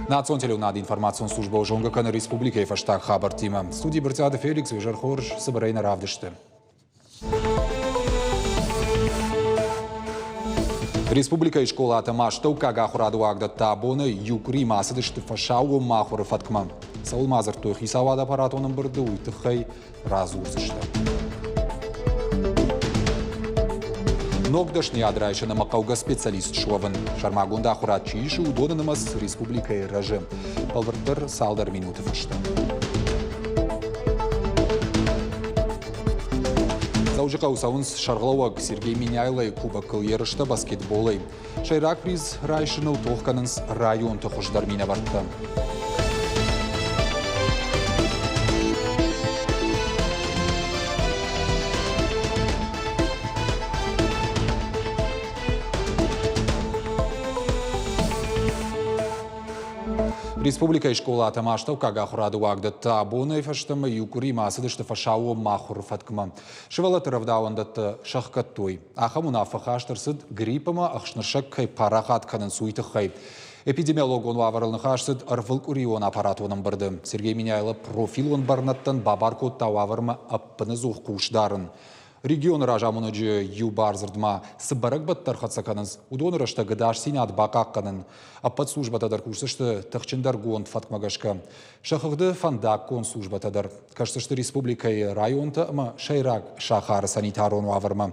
Национ телеуынады информацион службӕ зонгӕ кӕны республикӕйы фӕстаг хабӕрттимӕ. Студийы Брытъиаты Феликс изӕр хорз цыбырӕй нӕ равдысты. Республикӕйы скъолатӕм астӕуккаг ахуырады уагдӕттӕ абоны иу къуыримӕ ацыдысты фӕсаууонмӕ ахуыры фӕткмӕ. Цӕуыл ма дзырдтой хицауады аппаратон ӕмбырды, уый тыххӕй радзурдзысты. Ног дӕсныйад райсын ӕмӕ хъӕугӕ специалист суӕвын. Сӕрмагонд ахуырад чи исы, уыдоны нымӕц республикӕйы рӕзы. Бӕлвырддӕр цалдӕр минуты фӕстӕ. Дзӕуджыхъӕуы цӕуынц сӕргълӕууӕг Сергей Меняйлойы кубокыл ерыстӕ баскетболӕй. Сӕйраг приз райсыныл тох кӕнынц районты хуыздӕр минӕвӕрттӕ. Республикӕйы скъолатӕм астӕуккаг ахуырады уагдӕттӕ абонӕй фӕстӕмӕ иу къуыримӕ ацыдысты фӕсаууонмӕ ахуыры фӕткмӕ. Сывӕллӕтты рӕвдауӕндӕттӕ сӕхгӕдтой. Ахӕм уынаффӕ хаст ӕрцыд грипп ӕмӕ ӕхснырсӕг кӕй парахат кӕнынц, уый тыххӕй. Эпидемиологон уавӕрыл ныхас цыд ӕрвылкъуырион аппаратон ӕмбырды. Сергей Меняйло профилон бӕрнӕдтӕн бабар кодта уавӕрмӕ ӕппынӕдзух хъус дарын. Регионы разамонӕджы иу бардзырдмӕ цы бӕрӕгбӕттӕ ӕрхӕццӕ кӕнынц, уыдоны рӕстӕг ӕдасдзинад бахъахъхъӕнын. Ӕппӕт службӕтӕ дӕр кусдзысты тыхджындӕргонд фӕткмӕ гӕсгӕ. Сӕ хыгъды фӕндаггон службӕтӕ дӕр кӕсдзысты республикӕйы районтӕ ӕмӕ сӕйраг сахары санитарон уавӕрмӕ.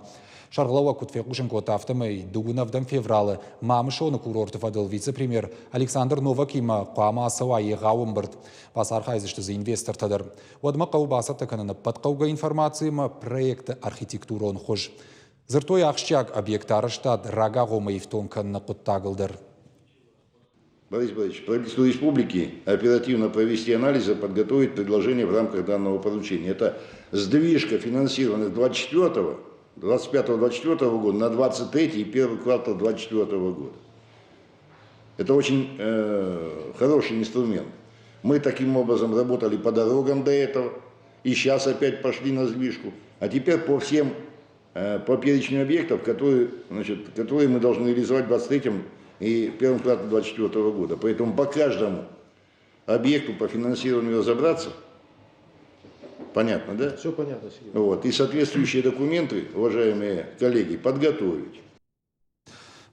Сӕргълӕууӕг куыд фехъусын кодта, афтӕмӕй дыууын ӕвдӕм февралы Мамысоны курорты фӕдыл вице-премьер Александр Новакимӕ хъуамӕ ацӕуа егъау ӕмбырд. Бацархайдзысты дзы инвестортӕ дӕр. Уӕдмӕ хъӕуы бацӕттӕ кӕнын ӕппӕт хъӕугӕ информаци ӕмӕ проекты архитектурон хуыз. Дзырдтой ахсджиаг объекты арӕзтад рагагъоммӕ ифтонг кӕныны хъуыддагыл дӕр. Борис Борисович, правительству республики оперативно провести анализ и подготовить предложение в рамках данного поручения. Это сдвижка финансирования 24 25-24 года на 23 и первый квартал 24 года. Это очень хороший инструмент. Мы таким образом работали по дорогам до этого, и сейчас опять пошли на сдвижку. А теперь по всем, по перечню объектов, которые, значит, которые мы должны реализовать в 23 и первом квартале 2024 года. Поэтому по каждому объекту по финансированию разобраться. Понятно, да? Все понятно, Сергей. Вот. И соответствующие документы, уважаемые коллеги, подготовить.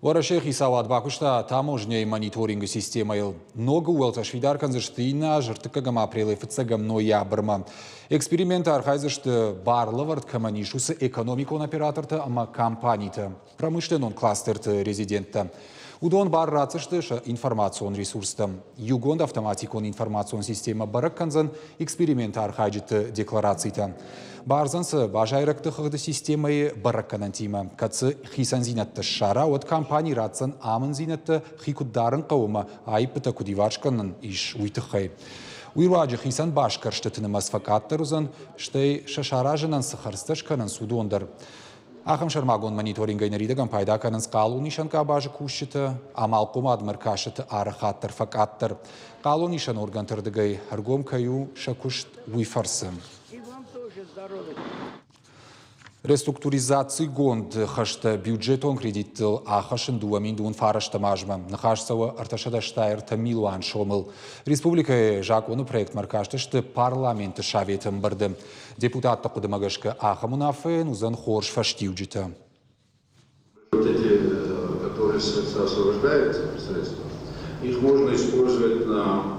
Уӕрӕсейы хицауад бакуыста таможнӕйы мониторингы системӕйыл. Ног ууӕлтӕ сфидар кӕндзысты иннӕ аз ӕртыккӕгӕм апрелӕй фыццӕгӕм ноябрмӕ. Эксперименты архайдзысты барлӕвӕрд кӕмӕн ис, уыцы экономикон оператортӕ ӕмӕ компанитӕ, промышленнон кластерты резиденттӕ. Уыдон бар ратдзысты сӕ информацион ресурстӕм. Иугонд автоматикон информацион системӕ бӕрӕг кӕндзӕн эксперименты архайджыты декларацитӕ. Бардзӕн сӕ базайрӕгты хыгъды системӕйы бӕрӕггӕнӕнтимӕ, кӕд дзы хицӕндзинӕдтӕ ссара, уӕд компани ратдзӕн амындзинӕдтӕ хи куыд дарын хъӕуы ӕмӕ аиппытӕ куыд иварс кӕнын ис, уый тыххӕй. Уый руаджы хицӕн басгӕрстыты нымӕц фӕкъаддӕр уыдзӕн, стӕй сӕ саразынӕн цы хӕрдзтӕ скӕнынц, уыдон дӕр. Ахӕм сӕрмагонд мониторингӕй ныридӕгӕн пайда кӕнынц хъалонисӕн къабазы кусджытӕ, амалхъомадмӕ ӕркастыты арӕхад дӕр фӕкъаддӕр. Хъалонисӕн органты рдыгӕй ӕргом кӕй у сӕ куыст, уый фӕрцы. Реструктуризацигонд хӕстӕ бюджетон кредиттыл ахӕссын 2000 фарӕстӕм азмӕ. Ныхас цӕуы 383 милуан сомыл. Республикӕйы закъоны проектмӕ ӕркастысты парламенты советы ӕмбырды. Депутатты хъуыдымӕ гӕсгӕ ахӕм уынаффӕйӕн уыдзӕн хорз фӕстиуджытӕ. Вот эти, которые средства освобождают средства, их можно использовать на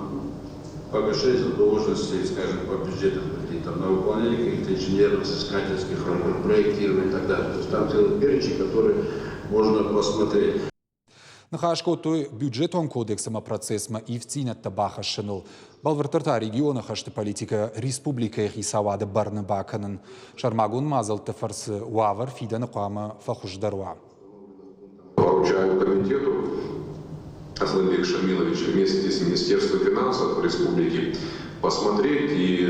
погашение задолженности, скажем, по бюджетным кредитам, на выполнение каких-то инженерных, изыскательских работ, проектирование и так далее. То есть там целый перечень, который можно посмотреть. Ныхас кодтой бюджетон кодекс ӕмӕ процессмӕ ивддзинӕдтӕ бахӕссыныл. Бӕлвырддӕр та регионы хӕсты политикӕ республикӕйы хицауады бӕрны бакӕнын. Сӕрмагонд мадзӕлтты фӕрцы уавӕр фидӕны хъуамӕ фӕхуыздӕр уа. Поручаю комитету Асланбек Шамилович вместе с Министерством финансов республики посмотреть и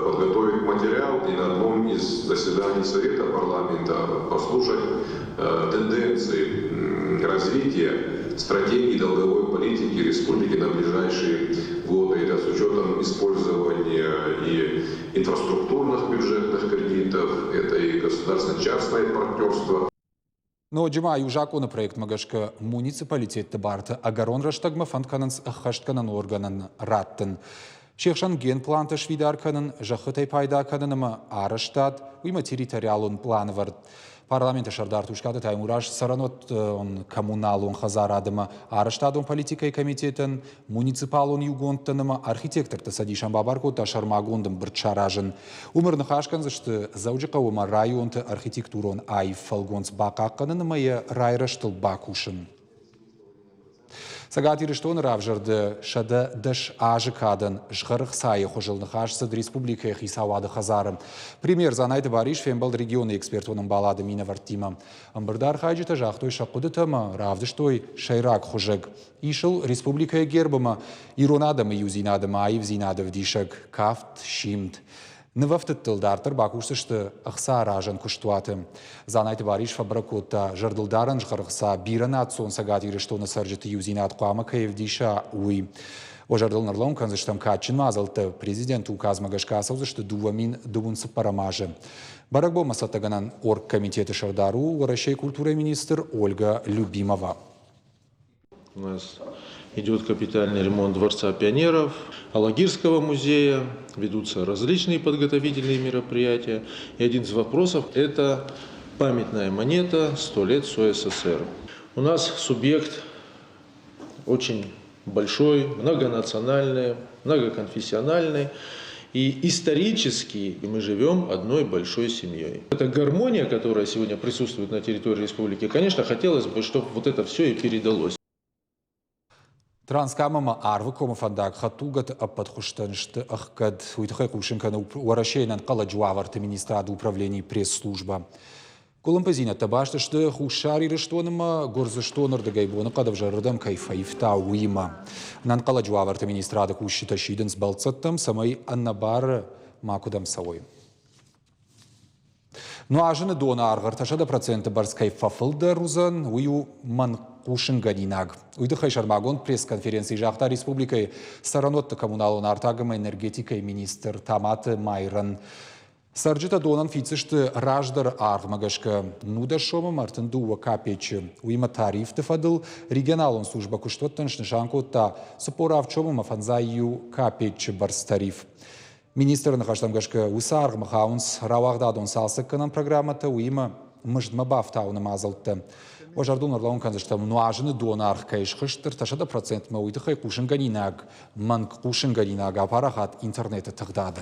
подготовить материал и на одном из заседаний Совета парламента послушать тенденции развития стратегии долговой политики республики на ближайшие годы. Это с учетом использования и инфраструктурных бюджетных кредитов, это и государственно-частное партнерство. Ноджы ма иу закъоны проектмӕ гӕсгӕ муниципалитетты барты ӕгӕрон рӕстӕгмӕ фӕнд кӕнынц ӕххӕстгӕнӕн органӕн раттын. Се хсӕн генплантӕ сфидар кӕнын, зӕххытӕй пайда кӕнын ӕмӕ арӕзтад, уыимӕ территориалон планвӕрд. Парламенты сӕрдар Тускъаты Таймураз цӕрӕнуӕттон коммуналон хӕдзарад ӕмӕ арӕзтадон политикӕйы комитетӕн, муниципалон иугондтӕн ӕмӕ архитекторты цӕдисӕн бабар кодта сӕрмагонд ӕмбырд саразын. Уым ӕрныхас кӕндзысты Дзӕуджыхъӕуы ӕмӕ районты архитектурон аив фӕлгонц бахъахъхъӕнын ӕмӕ йӕ райрӕзтыл бакусын. Цӕгат Ирыстоны равзӕрды 110 азы кадӕн згъӕр ӕхцайы хуызыл ныхас цыд республикӕйы хицауады хӕдзары. Премьер Дзанайты Барис фембӕлд регионы экспертон ӕмбалады минӕвӕрттимӕ. Ӕмбырды архайджытӕ загътой сӕ хъуыдытӕ ӕмӕ равдыстой сӕйраг хуызӕг. Ис ыл республикӕйы герб ӕмӕ ирон адӕмы иудзинад ӕмӕ аивдзинад ӕвдисӕг кафт, симд. Нывӕфтыдтыл дарддӕр бакусдзысты ӕхцааразӕн куыстуаты. Дзанайты Барис фӕбӕрӕг кодта, зӕрдылдарӕн згъӕрхца бирӕнацион Цӕгат Ирыстоны цӕрджыты иудзинад хъуамӕ кӕй ӕвдиса, уый. Уӕ зӕрдыл нӕрлӕууын кӕндзыстӕм кадджын мадзӕлттӕ президенты указмӕ гӕсгӕ ацӕудзысты 2024 азы. Бӕрӕгбонмӕ цӕттӕгӕнӕн оргкомитеты сӕрдар у Уӕрӕсейы культурӕйы министр Ольга Любимова. У нас идет капитальный ремонт Дворца пионеров, Алагирского музея, ведутся различные подготовительные мероприятия. И один из вопросов – это памятная монета «100 лет СОССР». У нас субъект очень большой, многонациональный, многоконфессиональный. И исторически мы живем одной большой семьей. Эта гармония, которая сегодня присутствует на территории республики, конечно, хотелось бы, чтобы вот это все и передалось. Транскам ӕмӕ Арвыкомы фӕндаг хӕдтулгӕты ӕппӕт хуызтӕн сты ӕхгӕд. Уый тыххӕй хъусын кӕны Уӕрӕсейы ӕнӕнхъӕлӕджы уавӕрты министрады управленийы пресс-службӕ. Къуылымпыдзинӕдтӕ баст сты Хуссар Ирыстон ӕмӕ Гуырдзыстоны рдыгӕй боныхъӕд ӕвзӕрырдӕм кӕй фӕивта, уыимӕ. Ӕнӕнхъӕлӕджы уавӕрты министрады кусджытӕ сидынц бӕлццӕттӕм, цӕмӕй ӕнӕбары макуыдӕм цӕуой. Нуазыны доны аргъ 300% бӕрц кӕй фӕфылдӕр уыдзӕн, уый у мӕнгхъусынгӕнинаг. Уый тыххӕй сӕрмагонд пресс-конференцийы загъта республикӕйы цӕрӕнуӕтты коммуналон артаг ӕмӕ энергетикӕйы министр Таматы Майрӕн. Цӕрджытӕ донӕн фиддзысты раздӕры аргъмӕ гӕсгӕ 19 сомы 32 капеччы. Уыимӕ тарифты фӕдыл регионалон службӕ куыстуӕттӕн снысан кодта 47 сомы ӕмӕ 51 капеччы бӕрц тариф. Министры ныхӕстӕм гӕсгӕ уыцы аргъмӕ хауынц рауагъдадон цалцӕггӕнӕн программӕтӕ, уыимӕ мыздмӕ бафтауыны мадзӕлттӕ. Уӕ зӕрдыл ӕрлӕууын кӕндзыстӕм, нуазыны доны аргъ кӕй схызт 300%-мӕ, уый тыххӕй хъусынгӕнинаг, мӕнг хъусынгӕнинаг апарахат интернеты тыгъдады.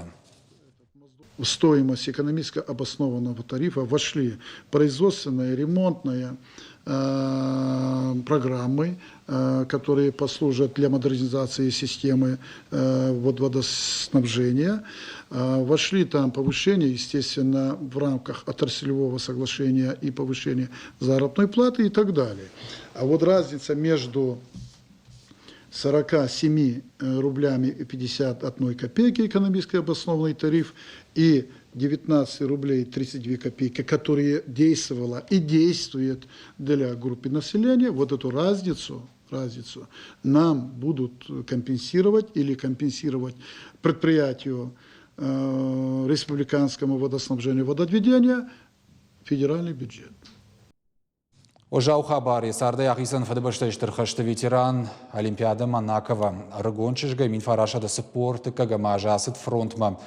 В стоимость экономически обоснованного тарифа вошли производственная, ремонтная программы, которые послужат для модернизации системы водоснабжения. Вошли там повышение, естественно, в рамках отраслевого соглашения и повышение заработной платы и так далее. А вот разница между 47 рублями и 51 копейки экономически обоснованный тариф и 19 рублей 32 копейки, которые действовала и действует для группы населения, вот эту разницу нам будут компенсировать или компенсировать предприятию республиканскому водоснабжению водоотведения федеральный бюджет. Уӕззау хабар йӕ цардӕй ахицӕн Фыдыбӕстӕйы Стыр хӕсты ветеран Олимпиада Манакова. Ӕрыгон чызгӕй 1940 дыккӕгӕм азы ацыд фронтмӕ.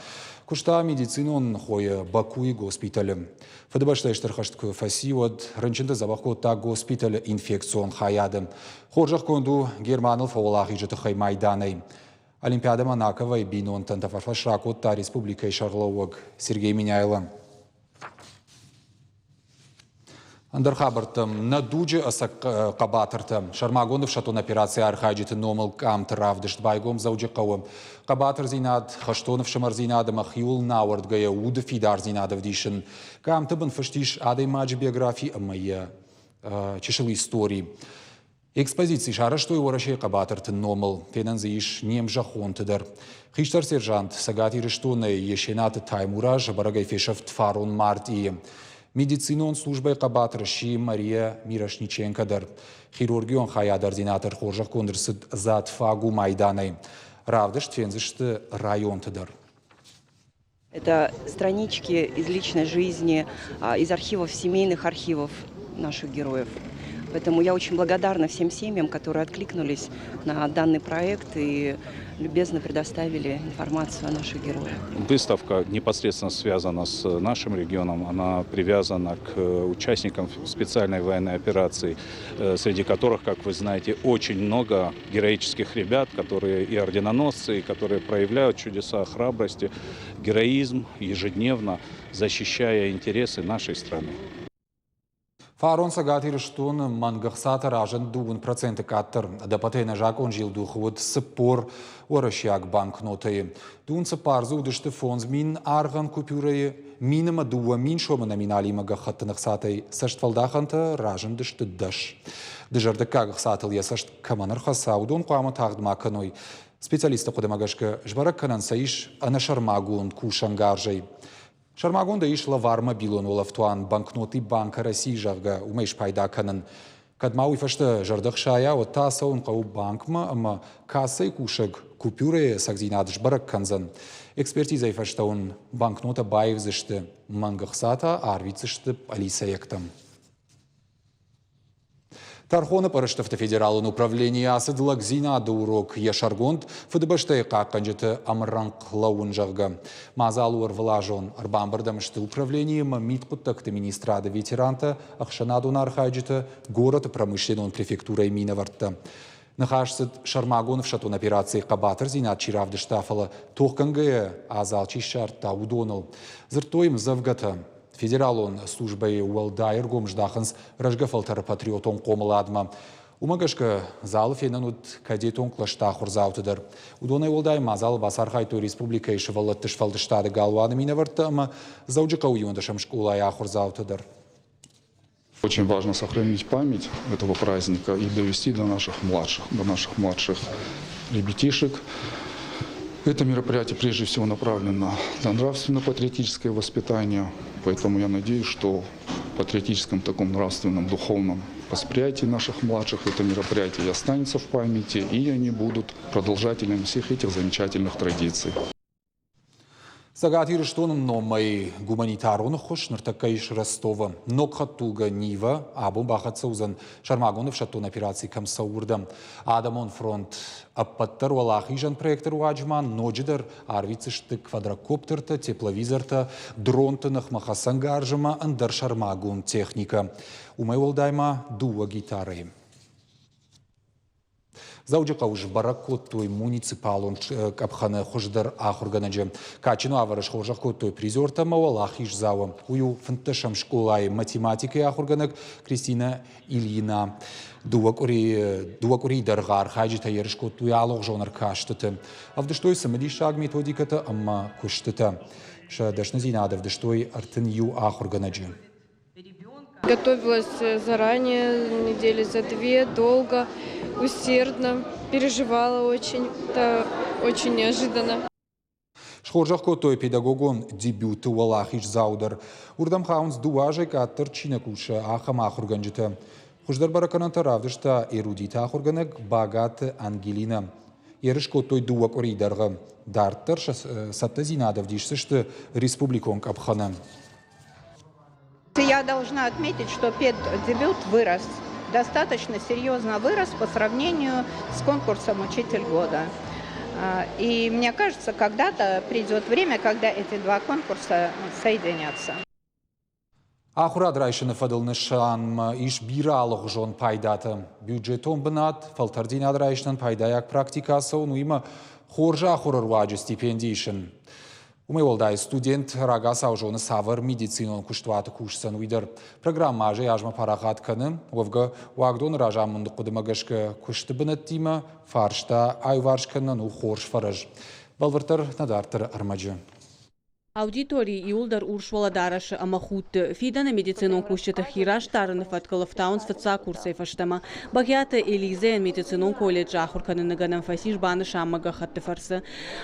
Куыста медицинон хойы Бакуйы госпиталы. Фыдыбӕстӕйы Стыр хӕст куы фӕци, уӕд рынчынты дзӕбӕх кодта госпиталы инфекцион хайады. Хорзӕхгонд у Германыл фӕуӕлахизы тыххӕй майданӕй. Олимпиада Манаковайы бинонтӕн тӕфӕрфӕс ракодта республикӕйы сӕргълӕууӕг Сергей Меняйло. Ӕндӕр хабӕрттӕм нӕ дуджы ӕцӕг хъӕбатыртӕ. Сӕрмагонд ӕфсӕддон операцийы архайджыты номыл къамты равдыст байгом Дзӕуджыхъӕуы. Хъӕбатырдзинад, хӕстон ӕфсымӕрдзинад ӕмӕ хиуыл нӕ ауӕрдгӕйӕ уды фидардзинад ӕвдисын. Къамты бын фыст ис адӕймаджы биографи ӕмӕ йӕ чысыл истори. Экспозици сарӕзтой Уӕрӕсейы хъӕбатырты номыл. Фенӕн дзы ис не мзӕххонты дӕр. Хистӕр сержант Цӕгат Ирыстонӕй Есенаты Таймураз бӕрӕгӕй фесӕфт фарон мартъийы. Медицинон службӕйы хъӕбатыр сси Мария Мирошниченко дӕр. Хирургион хайады ординатор хорзӕхгонд ӕрцыд За отвагу майданӕй. Равдыст фендзысты районты дӕр. Это странички из личной жизни, из архивов, семейных архивов. наших героев. Поэтому я очень благодарна всем семьям, которые откликнулись на данный проект и любезно предоставили информацию о наших героях. Выставка непосредственно связана с нашим регионом, она привязана к участникам специальной военной операции, среди которых, как вы знаете, очень много героических ребят, которые и орденоносцы, и которые проявляют чудеса храбрости, героизм ежедневно, защищая интересы нашей страны. Фарон Цӕгат Ирыстоны мӕнг ӕхцатӕ разынд 2% къаддӕр. Ӕдӕппӕтӕй ӕнӕзакъон зилдухы уыд 40 уӕрӕсейаг банкнотӕйы. 24 дзы уыдысты 5000 аргъӕн купюрӕйы, 1000 ӕмӕ 2000 сомы номиналимӕ гӕххӕттын ӕхцатӕй цӕстфӕлдахӕнтӕ разындысты 10. Дызӕрдыггаг ӕхцатыл йӕ цӕст кӕмӕн ӕрхӕца, уыдон хъуамӕ тагъд ма кӕной. Специалистты хъуыдымӕ гӕсгӕ, сбӕрӕг кӕнӕн сӕ ис ӕнӕсӕрмагонд кусӕнгарзӕй. Сӕрмагондӕй ис лӕвар мобилон уӕлӕфтуан банкноты Банка России, зӕгъгӕ, уымӕй спайда кӕнын. Кӕд ма уый фӕстӕ зӕрдӕ хсайа, уӕд та ацӕуын хъӕуы банкмӕ ӕмӕ кассӕйы кусӕг купюрӕйы ӕцӕгдзинад сбӕрӕг кӕндзӕн. Экспертизӕйы фӕстӕ уын банкнотӕ баивдзысты, мӕнг ӕхца та арвитдзысты пъӕлицӕйӕгтӕм. Тӕрхоны пъырыстыфты федералон управленийы ацыд лӕгдзинады урок йӕ сӕргонд Фыдыбӕстӕйы хъахъхъӕнджыты ӕмрӕнхъ лӕууын, зӕгъгӕ. Мадзал у ӕрвылазон. Ӕрбамбырд ӕм сты управленийы ӕмӕ мидхъуыддӕгты министрады ветерантӕ, ӕхсӕнадон архайджытӕ, горӕты промышленнон префектурӕйы минӕвӕрттӕ. Ныхас цыд сӕрмагонд ӕфсӕддон операцийы хъӕбатырдзинад чи равдыста, фӕлӕ тохгӕнгӕйӕ адзал чи ссардта, уыдоныл. Дзырдтой ӕмдзӕвгӕтӕ. Федералон службӕйы уӕлдай ӕргом здахынц рӕзгӕ фӕлтӕры патриотон хъомыладмӕ. Уымӕ гӕсгӕ залы фенӕн уыд кадетон кълӕсты ахуырдзауты дӕр. Уыдонӕй уӕлдай мадзалы бацархайдтой республикӕйы сывӕллӕтты сфӕлдыстады галуаны минӕвӕрттӕ ӕмӕ Дзӕуджыхъӕуы иуӕндӕсӕм скъолайы ахуырдзаутӕ дӕр. Очень важно сохранить память этого праздника и довести до наших младших, до наших младших ребятишек. Это мероприятие прежде всего направлено на нравственно-патриотическое воспитание, поэтому я надеюсь, что в патриотическом таком нравственном, духовном восприятии наших младших это мероприятие и останется в памяти, и они будут продолжателями всех этих замечательных традиций. Цӕгат Ирыстоны номӕй гуманитарон ӕххуыс ныртӕккӕ ис Ростовы. Ног хӕдтулгӕ Нива абон бахӕццӕ уыдзӕн сӕрмагонд ӕфсӕддон операци кӕм цӕуы, уырдӕм. Адӕмон фронт ӕппӕтдӕр уӕлахизӕн проекты руаджы ма ноджыдӕр арвитдзысты квадрокоптертӕ, тепловизортӕ, дронты ныхмӕ хӕцӕнгарз ӕмӕ ӕндӕр сӕрмагонд техникӕ. Уымӕй уӕлдай ма дыууӕ гитарӕйы. Дзӕуджыхъӕуы сбӕрӕг кодтой муниципалон къӕпхӕны хуыздӕр ахуыргӕнӕджы. Кадджын уавӕры схорзӕх кодтой призертӕ ӕмӕ уӕлахиздзауы. Уый у 15-ӕм скъолайы математикӕйы ахуыргӕнӕг Кристинӕ Ильина. Дыууӕ къуырийы дӕргъы архайджытӕ ерыс кодтой алыгъуызон ӕркастыты. Ӕвдыстой цымыдисаг методикӕтӕ ӕмӕ куыстытӕ. Сӕ дӕсныдзинад ӕвдыстой 31 ахуыргӕнӕджы. Готовилась заранее, недели за две, долго, усердно, переживала очень. Это очень неожиданно. Схорзӕх кодтой педагогон дебюты уӕлахиздзау дӕр. Уырдӕм хауынц дыууӕ азӕй къаддӕр чи нӕ кусы, ахӕм ахуыргӕнджытӕ. Хуыздӕр бӕрӕггӕнӕнтӕ равдыста эрудиты ахуыргӕнӕг Багаты Ангелинӕ. Ерыс кодтой дыууӕ къуырийы дӕргъы. Дарддӕр сӕ цӕттӕдзинад ӕвдисдзысты республикон къӕпхӕны. Я должна отметить, что педдебют вырос, достаточно серьезно вырос по сравнению с конкурсом «Учитель года». И мне кажется, когда-то придет время, когда эти два конкурса соединятся. Ахуырад райсыны фӕдыл нысанмӕ ис бирӕ алыгъуызон пайдатӕ. Бюджетон бынат, фӕлтӕрддзинад райсынӕн пайдайаг практикӕ ацӕуын, уыимӕ хорз ахуыры руаджы стипенди исын. Уымӕй уӕлдай студент рагацау зоны, цавӕр медицинон куыстуаты кусдзӕн, уый дӕр. Программӕ азӕй-азмӕ парахат кӕны. Уӕвгӕ, уагдоны разамынды хъуыдымӕ гӕсгӕ куысты бынӕттимӕ фарста аиуварс кӕнынӕн у хорз фӕрӕз. Бӕлвырддӕр нӕ дарддӕры ӕрмӕджы. Аудиторийы иуылдӕр урс уӕлӕдарӕсы ӕмӕ худты. Фидӕны медицинон кусджыты хи раст дарыны фӕткыл ӕфтауынц фыццаг курсӕй фӕстӕмӕ. Бӕгъиаты Элизӕйӕн медицинон колледжы ахуыр кӕныны гӕнӕн фӕцис банысанмӕ гӕххӕтты фӕрцы.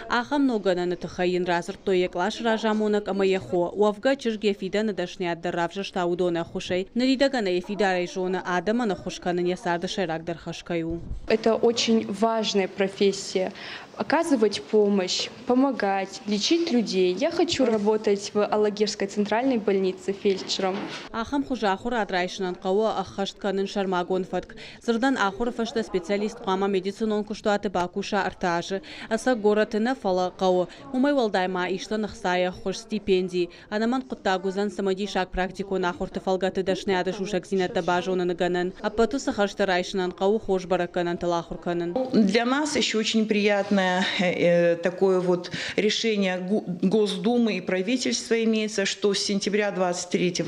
Ахӕм ног гӕнӕны тыххӕй йын радзырдтой йӕ къласы разамонӕг ӕмӕ йӕ хо. Уӕвгӕ, чызг йӕ фидӕны дӕсныйад дӕр равзӕрста уыдоны ӕххуысӕй. Ныридӕгӕн ӕй фидарӕй зоны, адӕмӕн ӕххуыс кӕнын йӕ царды сӕйрагдӕр хӕс кӕй у. Это очень важная профессия. Оказывать помощь, помогать, лечить людей. Я хочу работать в Алагирской центральной больнице фельдшером. Ахӕм хуызы ахуырад райсынӕн хъӕуы ӕххӕст кӕнын сӕрмагонд фӕтк. Дзырдӕн, ахуыры фӕстӕ специалист хъуамӕ медицинон куыстуаты бакуса ӕртӕ азы. Ӕцӕг горӕты нӕ, фӕлӕ хъӕуы. Уымӕй уӕлдай ма исдзӕн ӕхцайы ӕххуыс, стипенди. Ӕнӕмӕнг хъуыддаг уыдзӕн цымыдисаг практикон ахуырты фӕлгӕты дӕсныйады сусӕгдзинӕдтӕ базоныны гӕнӕн. Ӕппӕт уыцы хӕрзтӕ райсынӕн хъӕуы хорз бӕрӕггӕнӕнтыл ахуыр кӕнын. Для нас еще очень приятное такое вот решение Госдумы и правительства имеется, что с сентября 2023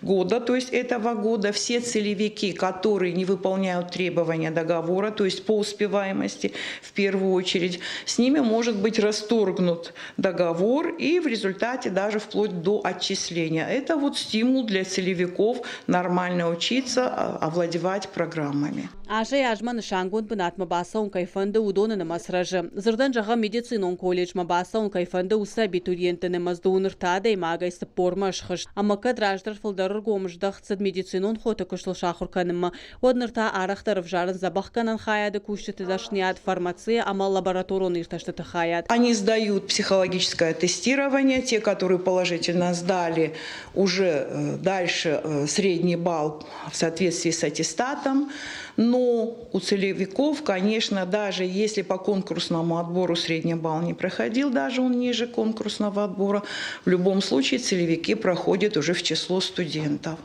года, то есть этого года, все целевики, которые не выполняют требования договора, то есть по успеваемости в первую очередь, с ними может быть расторгнут договор и в результате даже вплоть до отчисления. Это вот стимул для целевиков нормально учиться, овладевать программами. Азӕй-азмӕ нысангонд бынатмӕ бацӕуын кӕй фӕнды, уыдоны нымӕц рӕзы. Дзырдӕн зӕгъӕм, медицинон колледжмӕ бацӕуын кӕй фӕнды, уыцы абитуриентты нымӕц дыууын ӕртӕ адӕймагӕй цыппормӕ схызт. Ӕмӕ кӕд раздӕр фылдӕр ӕргом здӕхт цыд медицинон хоты куыстыл сахуыр кӕнынмӕ, уӕд ныр та арӕхдӕр ӕвзарынц дзӕбӕхгӕнӕн хайады кусджыты дӕсныйад, фармацийӕ ӕмӕ лабораторон иртӕстыты хайад. Они сдают психологическое тестирование, те, которые положительно сдали, уже дальше средний балл в соответствии с аттестатом. Но у целевиков, конечно, даже если по конкурсному отбору средний балл не проходил, даже он ниже конкурсного отбора, в любом случае целевики проходят уже в число студентов.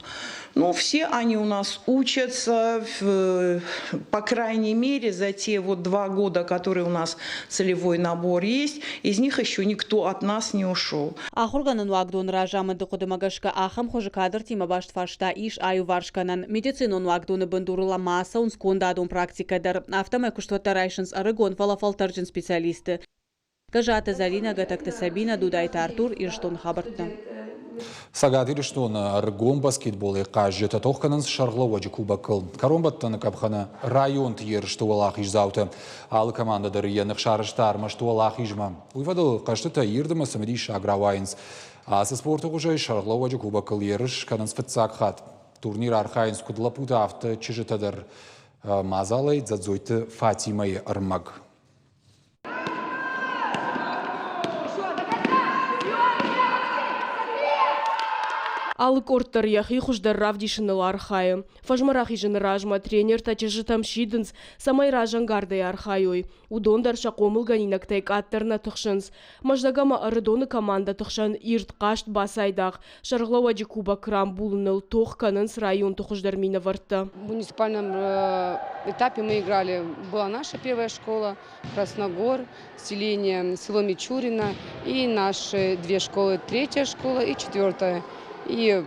Ну, все они у нас учатся, по крайней мере, за те вот 2 года, которые у нас целевой набор есть, из них еще никто от нас не ушел. Ахуыргӕнӕн уагдоны разамынды хъуыдымӕ гӕсгӕ ахӕм хуызы кадртимӕ баст фарста ис аиуварс кӕнӕн. Медицинон уагдоны бындурыл ма ацӕуынц кондадон практикӕ дӕр. Афтӕмӕй куыстуӕттӕ райсынц ӕрыгон, фӕлӕ фӕлтӕрджын специалистты. Гӕзаты Зӕлинӕ, Гӕтӕгты Сабинӕ, Дудайты Артур, Ирыстоны хабӕрттӕ. Цӕгат Ирыстоны ӕрыгон баскетболӕй хъазджытӕ тох кӕнынц сӕргълӕууӕджы кубокыл. Кӕронбӕттӕны къӕпхӕны районты ерысты уӕлахиздзаутӕ. Алы командӕ дӕр йӕ ных сарӕзта ӕрмӕст уӕлахизмӕ. Уый фӕдыл хъӕзтытӕ ирд ӕмӕ цымыдисаг рауайынц. Ацы спорты хуызӕй сӕргълӕууӕджы кубокыл ерыс кӕнынц фыццаг хатт. Турниры архайынц куыд лӕппутӕ, афтӕ чызджытӕ дӕр. Мадзалӕй Дзӕдзойты Фатимӕйы ӕрмӕг. Алы къорд дӕр йӕхи хуыздӕр равдисыныл архайы. Фӕзмӕ рахизыны размӕ тренертӕ чызджытӕм сидынц, цӕмӕй разӕнгардӕй архайой. Уыдон дӕр сӕ хъомылгӕнинӕгтӕй къаддӕр нӕ тыхсынц. Мӕздӕг ӕмӕ Ӕрыдоны командӕты хсӕн ирд хъазт бацайдагъ. Сӕргълӕууӕджы кубок рамбулыныл тох кӕнынц районты хуыздӕр минӕвӕрттӕ. В муниципальном этапе мы играли, была наша первая школа, Красногор, селение, село Мичурино и наши две школы, третья школа и четвертая. И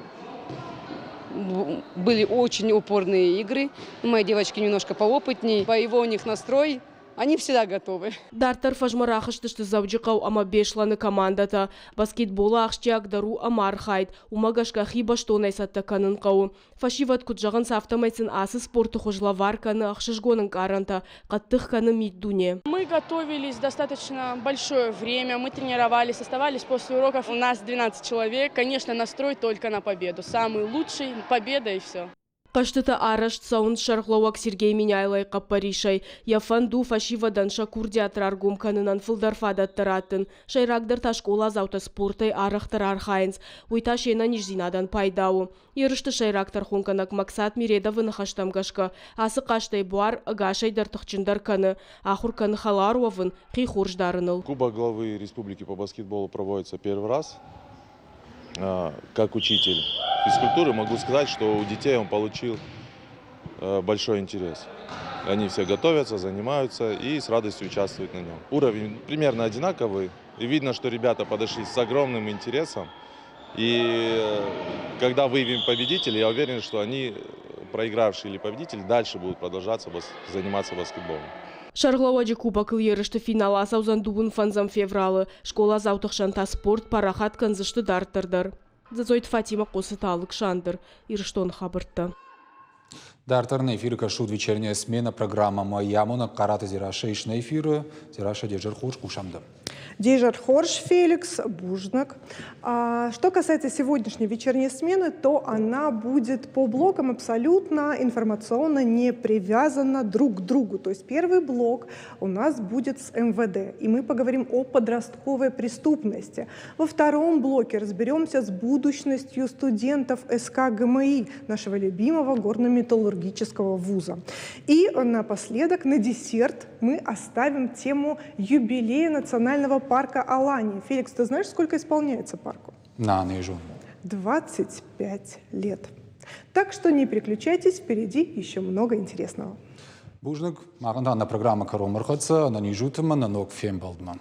были очень упорные игры. Мои девочки немножко поопытнее, боевой у них настрой, они всегда готовы. Дарддӕр фӕзмӕ рахызтысты Дзӕуджыхъӕу ӕмӕ Беслӕны командӕтӕ. Баскетболы ахсджиагдӕр у ӕмархайд, уымӕ гӕсгӕ хи бӕстонӕй цӕттӕ кӕнын хъӕуы. Фӕсивӕд куыд зӕгъынц, афтӕмӕй сын ацы спорты хуыз лӕвар кӕны ӕхсызгон ӕнкъарӕнтӕ, хъӕддых кӕны миддуне. Мы готовились достаточно большое время, мы тренировались, оставались после уроков. У нас 12 человек, конечно, настрой только на победу. Самый лучший, победа и все. Хъӕзтытӕ арӕзт цӕуынц сӕргълӕууӕг Сергей Меняйлойы хъӕппӕрисӕй. Йӕ фӕнд у фӕсивӕдӕн сӕ курдиат раргом кӕнынӕн фылдӕр фадӕттӕ раттын. Сӕйрагдӕр та скъоладзаутӕ спортӕй арӕхдӕр архайынц. Уый та се нӕниздзинадӕн пайда у. Ерысты сӕйраг тӕрхонгӕнӕг Максат Миредовы ныхӕстӕм гӕсгӕ, ацы хъазтӕй буар ӕгасӕй дӕр тыхджындӕр кӕны, ахуыр кӕны хӕлар уӕвын, хи хорз дарыныл. Кубок главы республики по баскетболу проводится первый раз. Как учитель физкультуры могу сказать, что у детей он получил большой интерес. Они все готовятся, занимаются и с радостью участвуют на нем. Уровень примерно одинаковый. И видно, что ребята подошли с огромным интересом. И когда выявим победителей, я уверен, что они, проигравшие или победители, дальше будут продолжаться заниматься баскетболом. Сӕргълӕууӕджы кубокыл ерысты финал ацӕудзӕн дыууын фӕндзӕм февралы. Скъоладзауты хсӕн та спорт парахат кӕндзысты дарддӕр дӕр. Дзӕдзойты Фатимӕ, Хъоцыты Алыксандр, Ирыстоны хабӕрттӕ. Дарддӕр нӕ эфиры кӕсут «Вечерняя смена» программӕмӕ. Йӕ амонӕг Хъараты Дзерассӕ ис нӕ эфиры. Дзерассӕ, де зӕр хорз, хъусӕм дӕм. Де зӕр хорз, Феликс, бузныг. Что касается сегодняшней вечерней смены, то она будет по блокам абсолютно информационно не привязана друг к другу. То есть первый блок у нас будет с МВД, и мы поговорим о подростковой преступности. Во втором блоке разберемся с будущностью студентов СК ГМИ, нашего любимого горно-металлургического вуза. И напоследок, на десерт, мы оставим тему юбилея Национального парка Алания. Феликс, ты знаешь, сколько исполняется парку? На, не зонун. 25 лет. Так что не переключайтесь, впереди еще много интересного. Бузныг, махӕн та нӕ программӕ кӕронмӕ ӕрхӕццӕ, ӕнӕниз ут ӕмӕ нӕ ног фембӕлдмӕ.